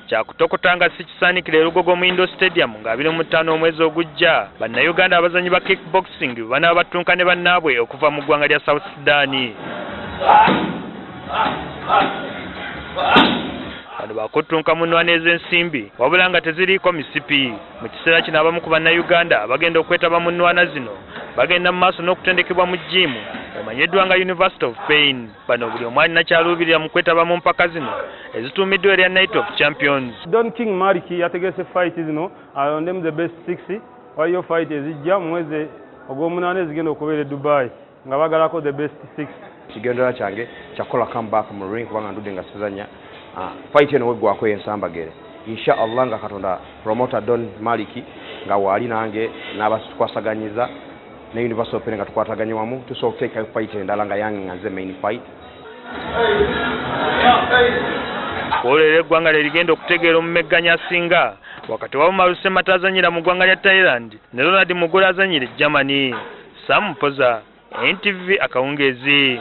Kyakutokota nga si kisaanikira e Lugogo mu Indoor Stadium nga 25 omwezi ogujja, Bannayuganda abazannyi ba kickboxing bwe banaaba battunka ne bannaabwe okuva mu ggwanga lya South Sudan. Bano baakuttunka mu nnwana ez'ensimbi wabula nga teziriiko misipi. Mu kiseera kino abamu ku Bannayuganda abagenda okwetaba mu nnwana zino bagenda mu maaso n'okutendekebwa mu jjiimu emanyiddwa nga University of Pain. Bano buli omu alina ky'aluubirira mu kwetaba mu mpaka zino ezituumiddwa erya Night of Champions. Don King Maliki yategese fight zino alondemu the best 6. Waliyo fight ezijja mu mwezi ogw'omunaana ezigenda okubeera e Dubai nga bagalako the best 6. Kigendererwa kyange kyakukola comeback mu ring kubanga ndudde nga sizannya. Fight eno weggwako ey'ensambagere insha Allah nga Katonda promoter Don Maliki nga waali nange n'abatukwasaganyiza ne Universal Open nga tukwataganye wamu tusobola okuteekayo fight endala nga yange nga nze main fight. Olwo era eggwanga lye ligenda okutegeera omumegganyi asinga wakati wa Umaru Ssemata azannyira mu ggwanga lya Thailand ne Ronald Mugula azannyira e Germany. Sam Mpoza, NTV akawungeezi.